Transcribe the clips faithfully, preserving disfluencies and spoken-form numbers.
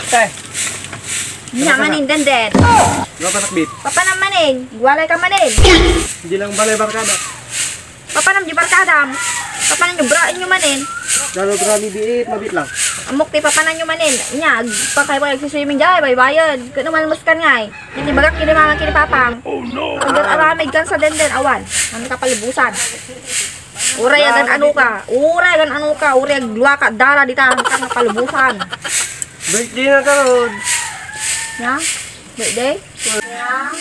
Te. Nia manen, Denden. Nga patakbit. Papanam manen. Agwalay ka manen. Di lang balay barkada. Papanam di barkadam. Papanam di braenyo manen. Lalo grabe biit, mabit lang. Ammok ti papananyo manen. Nia, agpakay pa nagsiswimming diay, baybayen. Ket no malmuskan ngay. Iti bagak ken ni mama ken ni papam. Agad aramid kan sa Denden, awan. Ang kapalubusan. Uray agan ano ka. Uray agan ano ka. Uray agluaka dara dita. Ang kapalubusan. Birthday na karon. Nia? Birthday? Nia?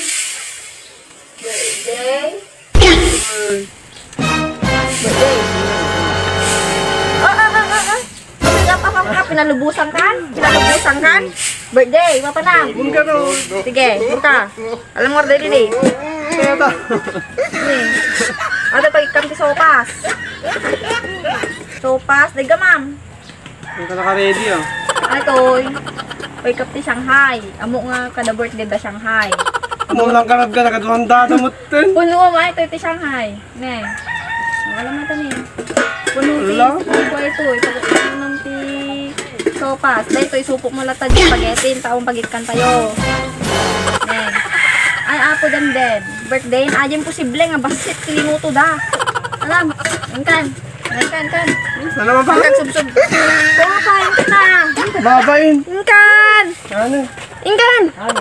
Birthday? Birthday? Ah, ah, ah, ah, ah. Birthday ka pa, pa, pa. Pinalubusan kan? Pinalubusan kan? Birthday, papanam. Sige, punta. Alam mo, ready, ready. Kaya ta. Sige. Ada pa ikam ti sopas. Sopas, dagga, ma'am. Ang ka naka-ready, ah. Ay, toy. Wake up ti Shanghai. Amo nga kada birthday da Shanghai. Amo lang ka nagka-, nakaduhanda na mutten. Puno mo, ay, toy ti Shanghai. Ne. Wala man tani. Puno ti Wala. Sponge ko ito. Ipag-inom ti sopas. Dahil ito, isupok mo lang tayo spaghetti. Taong pagitkan tayo. Ne. Ay, apo dan din. Birthday, ayan posible nga basit. Kilimuto da. Alam. Ingkan. Kan, kan, kan. Ano naman pa? Kan, subsob. Babain ka na. Babain. Kan. Ano? Ingkan. Ano?